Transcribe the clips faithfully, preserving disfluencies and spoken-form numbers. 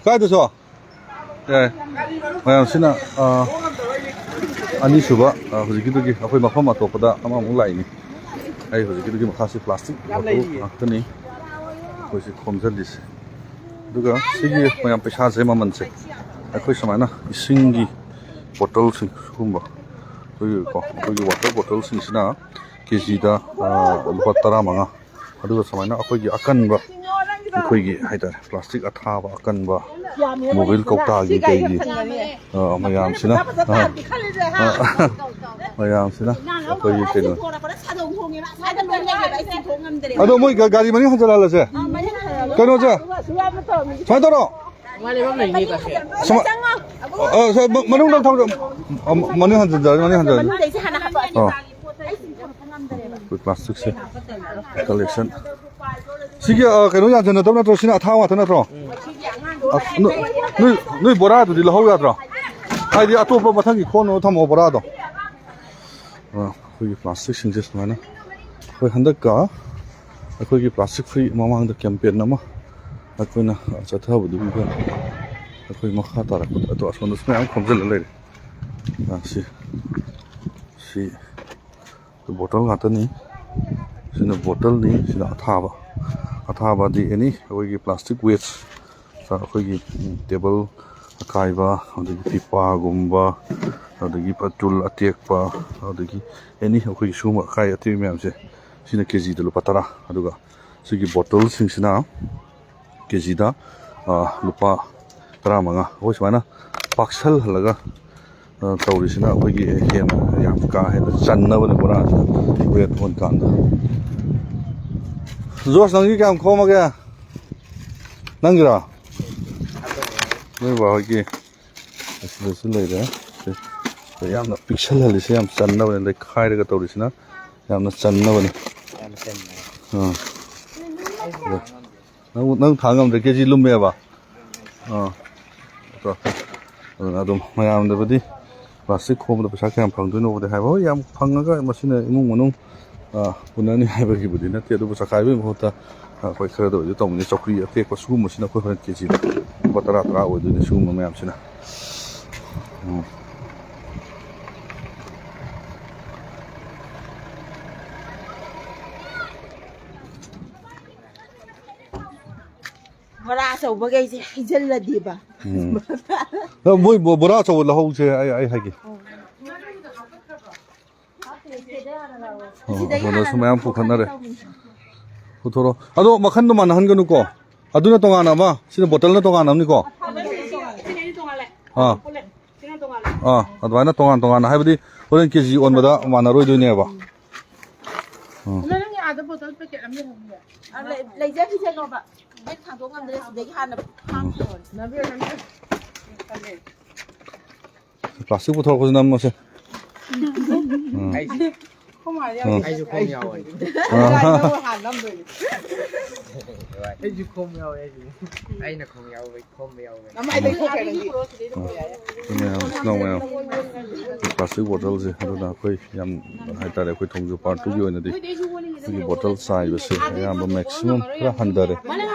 ꯀꯥꯏꯗꯁꯨ? ꯌꯥꯏ꯫ ꯃꯌꯥꯝꯁꯤꯅ, ꯑ, ꯑꯅꯤꯁꯨꯕ, ꯑ, ꯍꯧꯖꯤꯛꯀꯤꯗꯨꯒꯤ ꯑꯩꯈꯣꯏ ꯃꯐꯝ ꯑꯇꯣꯞꯄꯗ ꯑꯃꯃꯨꯛ ꯂꯥꯛꯏꯅꯤ꯫ ꯑꯩ ꯍꯧꯖꯤꯛꯀꯤꯗꯨꯒꯤ ꯃꯈꯥꯁꯤ plastic bottle ꯉꯥꯛꯇꯅꯤ ꯑꯩꯈꯣꯏꯁꯤ ꯈꯣꯝꯖꯜꯂꯤꯁꯦ꯫ ꯑꯗꯨꯒ ꯁꯤꯒꯤ ꯃꯌꯥꯝ ꯄꯩꯁꯥꯁꯦ, ꯃꯃꯜꯁꯦ, ꯑꯩꯈꯣꯏ ꯁꯨꯃꯥꯏꯅ ꯏꯁꯤꯡꯒꯤ bottleꯁꯤꯡ, ꯁꯤꯒꯨꯝꯕ ꯑꯩꯈꯣꯏꯒꯤꯀꯣ, ꯑꯩꯈꯣꯏꯒꯤ water bottleꯁꯤꯡꯁꯤꯅ ꯀꯦ ꯖꯤꯗ, ꯑ, ꯂꯨꯄꯥ ꯇꯔꯥꯃꯉꯥ꯫ ꯑꯗꯨꯒ ꯁꯨꯃꯥꯏꯅ ꯑꯩꯈꯣꯏꯒꯤ ꯑꯀꯟꯕ, ꯑꯩꯈꯣꯏꯒꯤ ꯍꯥꯏꯇꯥꯔꯦ, plastic ꯑꯊꯥꯕ ꯑꯀꯟꯕ, movable ꯀꯧꯇꯥꯒꯤ ꯀꯩꯒꯤ, ꯑ, ꯃꯌꯥꯝꯁꯤꯅ, ꯑ, ꯑ, ꯃꯌꯥꯝꯁꯤꯅ ꯑꯩꯈꯣꯏꯒꯤ ꯀꯩꯅꯣ꯫ ꯑꯗꯣ ꯃꯣꯏ ꯒꯥ-, ꯒꯥꯔꯤ ꯃꯅꯤꯡ ꯍꯟꯖꯜꯍꯜꯂꯁꯦ꯫ ꯀꯩꯅꯣꯁꯦ, ꯁꯨꯃꯥꯏꯅ ꯇꯧꯔꯣ꯫ ꯁꯨꯃꯥꯏ-, ꯑ, ꯁ-, ꯃ-, ꯃꯅꯨꯡꯗ ꯊꯧꯗ-, ꯑ, ꯃꯅꯤꯡ ꯍꯟꯖꯜꯍꯜꯂꯁꯦ, ꯃꯅꯤꯡ ꯍꯟꯖꯜꯍꯜꯂꯁꯦ꯫ ꯑ꯫ ꯑꯩꯈꯣꯏ plasticꯁꯦ collection꯫ ꯁꯤꯒꯤ, ꯑ, ꯀꯩꯅꯣ ꯌꯥꯟꯁꯤꯟꯅꯗꯕ ꯅꯠꯇ꯭ꯔꯣ? ꯁꯤꯅ ꯑꯊꯥꯕ ꯉꯥꯛꯇ ꯅꯠꯇ꯭ꯔꯣ? ꯑ, ꯅꯣ-, ꯅꯣꯏ, ꯅꯣꯏ ꯕꯣꯔꯥꯗꯨꯗꯤ ꯂꯧꯍꯧ ꯌꯥꯗ꯭ꯔꯣ? ꯍꯥꯏꯗꯤ ꯑꯇꯣꯞꯄ ꯃꯊꯪꯒꯤ ꯈꯣꯟꯅꯕ ꯊꯝꯃꯣ ꯕꯣꯔꯥꯗꯣ꯫ ꯑ, ꯑꯩꯈꯣꯏꯒꯤ plasticꯁꯤꯡꯁꯦ ꯁꯨꯃꯥꯏꯅ ꯑꯩꯈꯣꯏ ꯍꯟꯗꯛꯀ ꯑꯩꯈꯣꯏꯒꯤ plastic free ꯃꯃꯥꯡꯗ campaign ꯑꯃ ꯑꯩꯈꯣꯏꯅ ꯆꯠꯊꯕꯗꯨꯒꯤꯗ ꯑꯩꯈꯣꯏ ꯃꯈꯥ ꯇꯥꯔꯛꯄꯗ ꯑꯗꯣ ꯑꯁꯣꯝꯗꯁꯨ ꯃꯌꯥꯝ ꯈꯣꯝꯖꯤꯜꯂ ꯂꯩꯔꯦ꯫ ꯑ, ꯁꯤ, ꯁꯤ bottle ꯉꯥꯛꯇꯅꯤ꯫ ꯁꯤꯅ bottleꯅꯤ, ꯁꯤꯅ ꯑꯊꯥꯕ꯫ ꯑꯊꯥꯕꯗꯤ any ꯑꯩꯈꯣꯏꯒꯤ plastic waste, ꯑꯩꯈꯣꯏꯒꯤ, ꯎꯝ, table ꯑꯀꯥꯏꯕ, ꯑꯗꯒꯤ ꯄꯤꯄꯥꯒꯨꯝꯕ, ꯑꯗꯒꯤ ꯇꯨꯜ ꯑꯇꯦꯛꯄ, ꯑꯗꯒꯤ any ꯑꯩꯈꯣꯏꯒꯤ ꯁꯤꯒꯨꯝꯕ ꯑꯀꯥꯏ ꯑꯇꯦꯛ ꯃꯌꯥꯝꯁꯦ, ꯁꯤꯅ ꯀꯦ ꯖꯤꯗ ꯂꯨꯄꯥ ꯇꯔꯥ꯫ ꯑꯗꯨꯒ ꯁꯤꯒꯤ bottleꯁꯤꯡꯁꯤꯅ ꯀꯦ ꯖꯤꯗ, ꯑ, ꯂꯨꯄꯥ ꯇꯔꯥꯃꯉꯥ꯫ ꯑꯩꯈꯣꯏ ꯁꯨꯃꯥꯏꯅ ꯄꯥꯛꯁꯜꯍꯜꯂꯒ, ꯑ, ꯇꯧꯔꯤꯁꯤꯅ ꯑꯩꯈꯣꯏꯒꯤ ꯍꯦꯟꯅ ꯌꯥꯝ ꯀꯥ ꯍꯦꯟꯅ ꯆꯟꯅꯕꯅꯦ ꯕꯣꯔꯥꯁꯤꯗ weight ꯑꯣꯟꯀꯥꯟꯗ꯫ ꯖꯣꯁ, ꯅꯪꯒꯤ ꯀꯌꯥꯝ ꯈꯣꯝꯃꯒꯦ? ꯅꯪꯒꯤꯔꯣ? ꯅꯣꯏ ꯕꯥ ꯍꯣꯏꯒꯤ ꯑꯁꯤꯗꯁꯨ ꯂꯩꯔꯦ꯫ ꯁꯤ ꯌꯥꯝꯅ ꯄꯤꯛꯁꯜꯍꯜꯂꯤꯁꯦ ꯌꯥꯝ ꯆꯟꯅꯕꯅꯦ, ꯂꯩꯈꯥꯏꯔꯒ ꯇꯧꯔꯤꯁꯤꯅ ꯌꯥꯝꯅ ꯆꯟꯅꯕꯅꯦ꯫ ꯌꯥꯝ ꯆꯟꯕꯅꯦ꯫ ꯑꯥ꯫ ꯅꯪ, ꯅꯪ ꯊꯥꯡ ꯉꯝꯗ꯭ꯔꯦ, ꯀꯦ ꯖꯤ ꯂꯨꯝꯃꯦꯕ꯫ ꯑꯥ꯫ ꯑꯗꯣ, ꯑꯗꯨꯅ ꯑꯗꯨꯝ ꯃꯌꯥꯝꯗꯕꯨꯗꯤ plastic ꯈꯣꯝꯕꯗ ꯄꯩꯁꯥ ꯀꯌꯥꯝ ꯐꯪꯗꯣꯏꯅꯣꯕꯨꯗꯤ ꯍꯥꯏꯕ꯫ ꯍꯣꯏ, ꯌꯥꯝ ꯐꯪꯉꯒ ꯃꯁꯤꯅ ꯏꯃꯨꯡ ꯃꯅꯨꯡ, ꯑꯥ, ꯄꯨꯅꯅꯤ ꯍꯥꯏꯕꯒꯤꯕꯨꯗꯤ ꯅꯠꯇꯦ, ꯑꯗꯨꯕꯨ ꯆꯈꯥꯏꯕꯒꯤ ꯃꯍꯨꯠꯇ ꯑꯩꯈꯣꯏ ꯈꯔꯗ ꯑꯣꯏꯁꯨ ꯇꯧꯅꯤꯡꯉꯦ꯫ ꯆꯧꯀ꯭ꯔꯤ ꯑꯇꯦꯛꯄ ꯁꯤꯒꯨꯝꯕꯁꯤꯅ ꯑꯩꯈꯣꯏ ꯍꯣꯔꯦꯟ ꯀꯦꯖꯤꯗ ꯂꯨꯄꯥ ꯇꯔꯥ ꯇꯔꯥ ꯑꯣꯏꯗꯣꯏꯅꯦ ꯁꯤꯒꯨꯝꯕ ꯃꯌꯥꯝꯁꯤꯅ꯫ ꯎꯝ꯫ ꯕꯣꯔꯥ ꯑꯆꯧꯕꯈꯩꯁꯦ ꯍꯩꯖꯤꯜꯂꯗꯤꯕ꯫ ꯎꯝ꯫ ꯑ, ꯃꯣꯏ ꯕꯣ-, ꯕꯣꯔꯥ ꯑꯆꯧꯕ ꯂꯧꯍꯧꯁꯦ, ꯑꯩ, ꯑꯩ ꯍꯥꯏꯒꯦ꯫ ꯑꯣ, ꯑꯁꯣꯝꯗꯁꯨ ꯃꯌꯥꯝ ꯄꯨꯈꯠꯅꯔꯦ꯫ ꯄꯨꯊꯣꯔꯛꯑꯣ꯫ ꯑꯗꯣ ꯃꯈꯟꯗꯣ ꯃꯥꯟꯅꯍꯟꯒꯅꯨꯀꯣ꯫ ꯑꯗꯨꯅ ꯇꯣꯉꯥꯟꯅ ꯑꯃ, ꯁꯤꯅ ꯕꯣꯇꯜꯅ ꯇꯣꯉꯥꯟꯅ ꯑꯃꯅꯤꯀꯣ꯫ ꯑꯥ꯫ ꯑꯥ, ꯑꯗꯨꯃꯥꯏꯅ ꯇꯣꯉꯥꯟ ꯇꯣꯉꯥꯟꯅ, ꯍꯥꯏꯕꯗꯤ ꯍꯣꯔꯦꯟ ꯀꯦꯖꯤ ꯑꯣꯟꯕꯗ ꯃꯥꯟꯅꯔꯣꯏꯗꯣꯏꯅꯦꯕ꯫ ꯎꯝ꯫ ꯅꯪꯒꯤ ꯑꯥꯗ ꯕꯣꯇꯜ ꯄꯦꯀꯦꯠ ꯑꯃ ꯂꯩꯍꯧꯅꯤꯌꯦ꯫ ꯑ, ꯂꯩ-, ꯂꯩꯖꯈꯤꯁꯅꯣꯕ꯫ ꯕꯦꯛ ꯊꯥꯡꯗꯣꯛ ꯉꯝꯗ꯭ꯔꯦ, ꯁꯤꯗꯒꯤ ꯍꯥꯟꯅ ꯈꯥꯡꯈꯤꯕꯅꯤ꯫ ꯅꯝꯕꯤꯌꯨ, ꯅꯝꯕꯤꯌꯨ꯫ ꯄ꯭ꯂꯥꯁꯇꯤꯛ ꯄꯨꯊꯣꯔꯛꯄꯁꯤ ꯅꯝꯃꯁꯦ꯫ ꯎꯝ꯫ ꯑꯩꯁꯨ ꯈꯣꯡ ꯌꯥꯎꯋꯦ꯫ ꯑꯥ꯫ ꯑꯩꯁꯨ ꯈꯣꯡ ꯌꯥꯎꯋꯦ ꯍꯥꯏꯁꯤꯅꯦ꯫ ꯑꯩꯅ ꯈꯣꯡ ꯌꯥꯎꯕꯩ ꯈꯣꯝꯕ ꯌꯥꯎꯋꯦ꯫ ꯅꯃꯥꯏꯗꯩ ꯊꯣꯛꯈ꯭ꯔꯦ ꯅꯪꯒꯤ꯫ ꯁꯤ ꯃꯌꯥꯝ, ꯁꯤ ꯃꯌꯥꯝ, ꯄ꯭ꯂꯥꯁꯇꯤꯛ ꯕꯣꯇꯜꯁꯦ ꯑꯗꯨꯅ ꯑꯩꯈꯣꯏ ꯌꯥꯝ ꯍꯥꯏꯇꯥꯔꯦ, ꯑꯩꯈꯣꯏ ꯊꯣꯡꯖꯨ ꯄꯥꯔꯠ ꯇꯨꯒꯤ ꯑꯣꯏꯅꯗꯤ ꯑꯩꯈꯣꯏꯒꯤ ꯕꯣꯇꯜ ꯆꯥꯏꯕꯁꯦ ꯑꯌꯥꯝꯕ ꯃꯦꯛꯁꯤꯃꯝ ꯈꯔ ꯍꯟꯊꯔꯦ꯫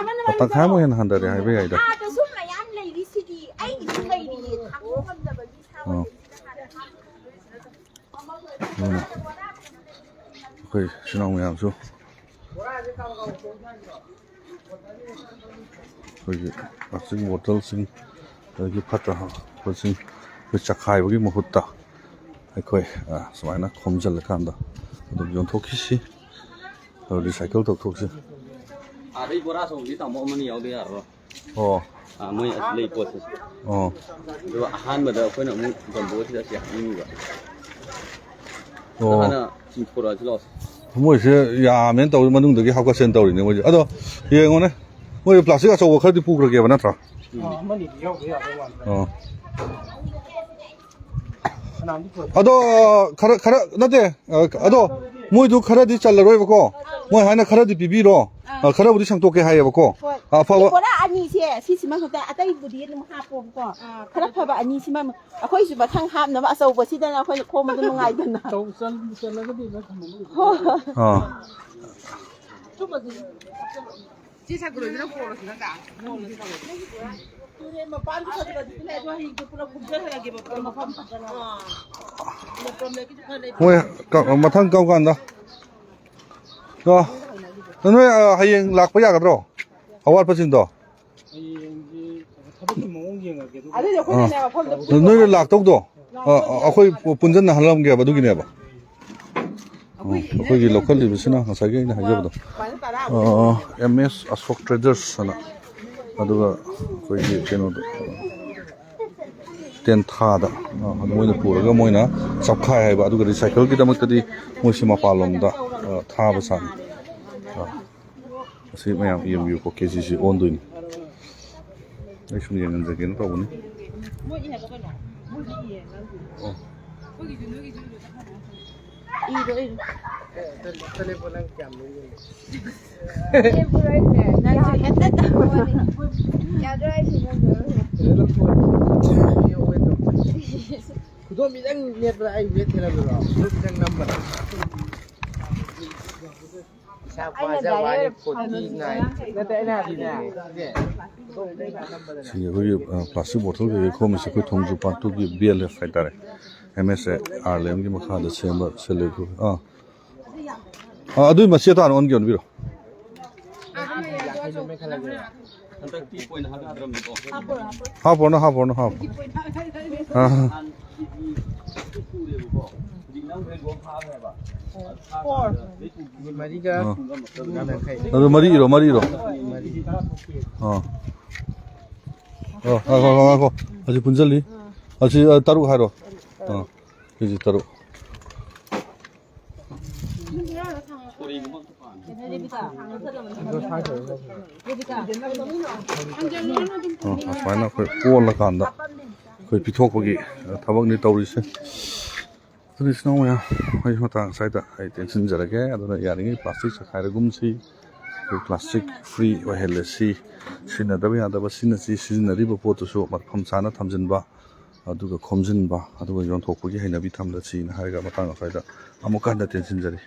ꯇꯪꯈꯥꯏꯃꯨꯛ ꯍꯦꯟꯅ ꯍꯟꯊꯔꯦ ꯍꯥꯏꯕ ꯌꯥꯏꯗ꯫ ꯑꯥꯗꯁꯨ ꯃꯌꯥꯝ ꯂꯩꯔꯤꯁꯤꯗꯤ, ꯑꯩꯒꯤꯁꯨ ꯂꯩꯔꯤꯌꯦ, ꯊꯥꯡꯗꯣꯛ ꯉꯝꯗꯕꯒꯤ ꯁꯥꯕ ꯑꯥ꯫ ꯂꯩꯕꯅ ꯍꯥꯟꯅ ꯊꯥꯡꯗꯣꯛ ꯑꯗꯨꯅ ꯑꯩꯈꯣꯏ ꯏꯆꯤꯟ ꯏꯅꯥꯎ ꯃꯌꯥꯝꯁꯨ ꯑꯩꯈꯣꯏꯒꯤ ꯄ꯭ꯂꯥꯁꯇꯤꯛ ꯕꯣꯇꯜꯁꯤꯡ, ꯑꯗꯒꯤ ꯐꯠꯇ ꯍꯥꯎꯗꯤꯁꯤꯡ ꯑꯩꯈꯣꯏ ꯆꯈꯥꯏꯕꯒꯤ ꯃꯍꯨꯠꯇ ꯑꯩꯈꯣꯏ, ꯑ, ꯁꯨꯃꯥꯏꯅ ꯈꯣꯝꯖꯤꯜꯂꯀꯥꯟꯗ ꯑꯗꯨꯝ ꯌꯣꯟꯊꯣꯛꯈꯤꯁꯤ, ꯑꯗꯨ ꯔꯤꯁꯥꯏꯀꯜ ꯇꯧꯊꯣꯛꯁꯤ꯫ ꯑꯥꯗꯩ ꯕꯣꯔꯥ ꯑꯆꯧꯕꯗꯤ ꯇꯥꯃꯣ ꯑꯃꯅꯤ ꯌꯥꯎꯗ ꯌꯥꯔꯔꯣꯏ꯫ ꯑꯣ꯫ ꯑꯥ, ꯃꯣꯏ ꯑꯁꯤ ꯂꯩ ꯄꯣꯠꯁꯦ꯫ ꯑꯣ꯫ ꯑꯗꯨꯒ ꯑꯍꯥꯟꯕꯗ ꯑꯩꯈꯣꯏꯅ ꯑꯃꯨꯛ ꯖꯝꯕꯣꯁꯤꯗ ꯑꯁꯤ ꯍꯥꯞꯅꯤꯡꯉꯤꯕ꯫ ꯑꯣ꯫ ꯍꯥꯟꯅ ꯁꯤ ꯄꯨꯔꯛꯑꯁꯤ ꯂꯥꯛꯑꯣ꯫ ꯃꯣꯏꯁꯦ ꯌꯥꯝꯃꯦꯅ ꯇꯧꯔꯤ, ꯃꯅꯨꯡꯗꯒꯤ ꯍꯥꯞꯀꯠꯁꯦꯅ ꯇꯧꯔꯤꯅꯦ ꯃꯣꯏꯁꯦ꯫ ꯑꯗꯣ ꯌꯦꯡꯉꯣꯅꯦ, ꯃꯣꯏ ꯄ꯭ꯂꯥꯁꯇꯤꯛ ꯑꯆꯧꯕ ꯈꯔꯗꯤ ꯄꯨꯈ꯭ꯔꯒꯦꯕ ꯅꯠꯇ꯭ꯔꯥ? ꯑꯥ, ꯑꯃꯅꯤꯗꯤ ꯌꯥꯎꯗ ꯌꯥꯗꯧ ꯃꯥꯟꯗ꯭ꯔꯦ꯫ ꯑꯣ꯫ ꯐꯅꯌꯥꯝꯗꯤ ꯄꯨꯔꯛꯑꯦ꯫ ꯑꯗꯣ ꯈꯔ, ꯈꯔ ꯅꯠꯇꯦ, ꯑ, ꯑꯗꯣ ꯃꯣꯏꯗꯨ ꯈꯔꯗꯤ ꯆꯜꯂꯔꯣꯏꯕꯀꯣ꯫ ꯃꯣꯏ ꯍꯥꯏꯅ ꯈꯔꯗꯤ ꯄꯤꯕꯤꯔꯣ꯫ ꯑꯥ꯫ ꯑ, ꯈꯔꯕꯨꯗꯤ ꯁꯦꯡꯇꯣꯛꯀꯦ ꯍꯥꯏꯌꯦꯕꯀꯣ꯫ ꯍꯣꯏ꯫ ꯑꯐꯕ꯫ ꯁꯤ ꯕꯣꯔꯥ ꯑꯅꯤꯁꯦ, ꯁꯤꯁꯤꯃ ꯈꯛꯇ, ꯑꯇꯩꯕꯨꯗꯤ ꯑꯗꯨꯝ ꯍꯥꯞꯄꯣꯕꯀꯣ꯫ ꯑꯥ, ꯈꯔ ꯐꯕ ꯑꯅꯤꯁꯤꯃ ꯑꯩꯈꯣꯏꯁꯨ ꯃꯊꯪ ꯍꯥꯞꯅꯕ ꯑꯆꯧꯕꯁꯤꯗꯅ ꯑꯩꯈꯣꯏꯅ ꯈꯣꯝꯕꯗ ꯅꯨꯡꯉꯥꯏꯗꯅ꯫ ꯆꯧ ꯆꯜ-, ꯆꯜꯂꯒꯗꯤ ꯂꯣꯏ ꯊꯝꯃꯝꯃꯅꯤ꯫ ꯍꯣꯏ, ꯍꯣꯏ꯫ ꯑꯥ꯫ ꯆꯦ ꯁꯥꯏꯀꯜ ꯑꯣꯏꯗꯨꯅ ꯄꯣꯔꯣꯁꯤ ꯅꯠꯇ꯭ꯔꯥ? ꯇꯨꯔꯦꯟ ꯃꯄꯥꯟꯗꯨ ꯈꯛꯇꯗꯤ ꯂꯩ, ꯑꯗꯣ ꯍꯌꯦꯡꯗꯣ ꯄꯨꯂꯞ ꯈꯣꯝꯖꯤꯜꯂꯒꯦꯕ, ꯄꯨꯂꯞ ꯃꯐꯝ ꯐꯖꯅ꯫ ꯑꯥ꯫ ꯄꯨꯂꯞ ꯄꯨꯂꯞ ꯂꯩ, ꯈꯔ ꯂꯩ꯫ ꯃꯣꯏ ꯀ-, ꯃꯊꯪ ꯀꯔꯝ ꯀꯥꯟꯗ? ꯀꯣ? ꯅꯣꯏ, ꯑ, ꯍꯌꯦꯡ ꯂꯥꯛꯄ ꯌꯥꯒꯗ꯭ꯔꯣ? ꯑꯋꯥꯠꯄꯁꯤꯡꯗꯣ? ꯍꯌꯦꯡꯗꯤ ꯊꯕꯛꯀꯤ ꯃꯑꯣꯡ ꯌꯦꯡꯉꯒꯦ, ꯑꯗꯨꯒ ꯑꯗꯨꯗꯤ ꯑꯩꯈꯣꯏꯅꯅꯦ ꯑꯥ꯫ ꯃꯐꯝꯗ ꯅꯣꯏꯅ ꯂꯥꯛꯇꯧꯗꯣ? ꯑ, ꯑ, ꯑꯩꯈꯣꯏ ꯄꯨꯟꯁꯤꯟꯅꯍꯜꯂꯝꯒꯦꯕ ꯑꯗꯨꯒꯤꯅꯦꯕ꯫ ꯎꯝ, ꯑꯩꯈꯣꯏꯒꯤ ꯂꯧꯈꯠꯂꯤꯕꯁꯤꯅ ꯉꯁꯥꯏꯒꯤ ꯑꯩꯅ ꯍꯥꯏꯖꯕꯗꯣ, ꯑꯦꯝ ꯑꯦꯁ ꯑꯁꯣꯛ ꯇ꯭ꯔꯦꯗꯔꯁ ꯑꯅ, ꯑꯗꯨꯒ ꯑꯩꯈꯣꯏꯒꯤ ꯀꯩꯅꯣꯗꯣ, ꯇꯦꯟꯊꯥꯗ, ꯑ, ꯃꯣꯏꯅ ꯄꯨꯔꯒ ꯃꯣꯏꯅ ꯆꯞꯈꯥꯏ ꯍꯥꯏꯕ, ꯑꯗꯨꯒ ꯔꯤꯁꯥꯏꯀꯜꯒꯤꯗꯃꯛꯇꯗꯤ ꯃꯣꯏꯁꯤ ꯃꯄꯥꯟꯂꯣꯝꯗ, ꯑ, ꯊꯥꯕ ꯁꯥꯅꯤ꯫ ꯑ, ꯑꯁꯤ ꯃꯌꯥꯝ ꯌꯦꯡꯕꯤꯌꯨꯀꯣ, ꯀꯦ ꯖꯤꯁꯤ ꯑꯣꯟꯗꯣꯏꯅꯤ꯫ ꯑꯩ ꯁꯨꯝ ꯌꯦꯡꯍꯟꯖꯒꯦꯅ ꯇꯧꯕꯅꯤ꯫ ꯑꯣ꯫ ꯏꯔꯣ, ꯏꯔꯣ꯫ ꯅꯪꯁꯨ ꯍꯦꯛꯇ ꯇꯧꯔꯣ꯫ ꯈꯨꯗꯣꯝ ꯈꯤꯇꯪ ꯅꯦꯠꯄꯗ ꯑꯩ ꯋꯦꯠ ꯍꯦꯜꯍꯜꯂꯨꯔꯣ? ꯈꯨꯗꯣꯝ ꯈꯤꯇꯪ ꯅꯝꯕꯗ꯫ ꯏꯁꯥ ꯄꯥꯖꯕ ꯍꯥꯏꯅ ꯐꯣꯔꯇꯤ ꯅꯥꯏꯟ꯫ ꯅꯠꯇꯦ, ꯑꯩꯅ ꯍꯥꯏꯗꯤꯅꯦ꯫ ꯁꯤꯒꯤ ꯑꯩꯈꯣꯏꯒꯤ, ꯑ, ꯄ꯭ꯂꯥꯁꯇꯤꯛ ꯕꯣꯇꯜ ꯀꯩꯀꯩ ꯈꯣꯝꯃꯤꯁꯦ ꯑꯩꯈꯣꯏ ꯊꯣꯡꯖꯨ ꯄꯥꯠꯇꯨꯒꯤ ꯕꯤ ꯑꯦꯜ ꯑꯦꯐ ꯍꯥꯏꯇꯥꯔꯦ, M S A R L ꯑꯦꯝꯒꯤ ꯃꯈꯥꯗ ꯁꯦꯝꯕ ꯁꯦꯜꯐ ꯍꯦꯜꯞ ꯒ꯭ꯔꯨꯞ꯫ ꯑꯥ, ꯑꯥ, ꯑꯗꯨꯏ ꯃꯆꯦꯠ ꯇꯥꯅ ꯑꯣꯟꯒꯦ, ꯑꯣꯟꯕꯤꯔꯣ꯫ ꯍꯥꯞꯄꯣꯔꯅꯣ, ꯍꯥꯄꯣꯔꯅꯣ, ꯍꯥꯞꯄꯣ꯫ ꯑꯥ꯫ ꯃꯔꯤꯒ ꯑꯥ꯫ ꯌꯥꯡꯈꯩ꯫ ꯑꯗꯨ ꯃꯔꯤ ꯏꯔꯣ, ꯃꯔꯤ ꯏꯔꯣ꯫ ꯃꯔꯤ꯫ ꯑꯥ꯫ ꯑꯣ, ꯉꯥꯏꯈꯣ, ꯉꯥꯏꯈꯣ, ꯉꯥꯏꯈꯣ꯫ ꯑꯁꯤ ꯄꯨꯟꯁꯤꯜꯂꯤ꯫ ꯑꯁꯤ, ꯑ, ꯇꯔꯨꯛ ꯍꯥꯏꯔꯣ꯫ ꯑꯥ꯫ ꯀꯦ ꯖꯤ ꯇꯔꯨꯛ꯫ ꯑ, ꯑꯁꯨꯃꯥꯏꯅ ꯑꯩꯈꯣꯏ ꯑꯣꯜꯂꯀꯥꯟꯗ ꯑꯩꯈꯣꯏ ꯄꯤꯊꯣꯛꯄꯒꯤ, ꯑ, ꯊꯕꯛꯅꯤ ꯇꯧꯔꯤꯁꯦ꯫ ꯑꯗꯨꯅ ꯏꯆꯤꯟ ꯏꯅꯥꯎ ꯃꯌꯥꯝ, ꯑꯩ ꯃꯇꯥꯡ ꯑꯁ꯭ꯋꯥꯏꯗ ꯑꯩ ꯇꯦꯟꯁꯤꯟꯖꯔꯒꯦ꯫ ꯑꯗꯨꯅ ꯌꯥꯔꯤꯉꯩ ꯄ꯭ꯂꯥꯁꯇꯤꯛ ꯆꯈꯥꯏꯔꯒꯨꯝꯁꯤ, ꯑꯩꯈꯣꯏ ꯄ꯭ꯂꯥꯁꯇꯤꯛ ꯐ꯭ꯔꯤ ꯑꯣꯏꯍꯜꯂꯁꯤ꯫ ꯁꯤꯖꯤꯟꯅꯗꯕ ꯌꯥꯗꯕ ꯁꯤꯖꯤꯟꯅꯁꯤ, ꯁꯤꯖꯤꯟꯅꯔꯤꯕ ꯄꯣꯠꯇꯨꯁꯨ ꯃꯐꯝ ꯆꯥꯅ ꯊꯝꯖꯤꯟꯕ, ꯑꯗꯨꯒ ꯈꯣꯝꯖꯤꯟꯕ, ꯑꯗꯨꯒ ꯌꯣꯟꯊꯣꯛꯄꯒꯤ ꯍꯩꯅꯕꯤ ꯊꯝꯂꯁꯤꯅ ꯍꯥꯏꯔꯒ ꯃꯇꯥꯡ ꯑꯁ꯭ꯋꯥꯏꯗ ꯑꯃꯨꯛꯀ ꯍꯟꯅ ꯇꯦꯟꯁꯤꯟꯖꯔꯤ꯫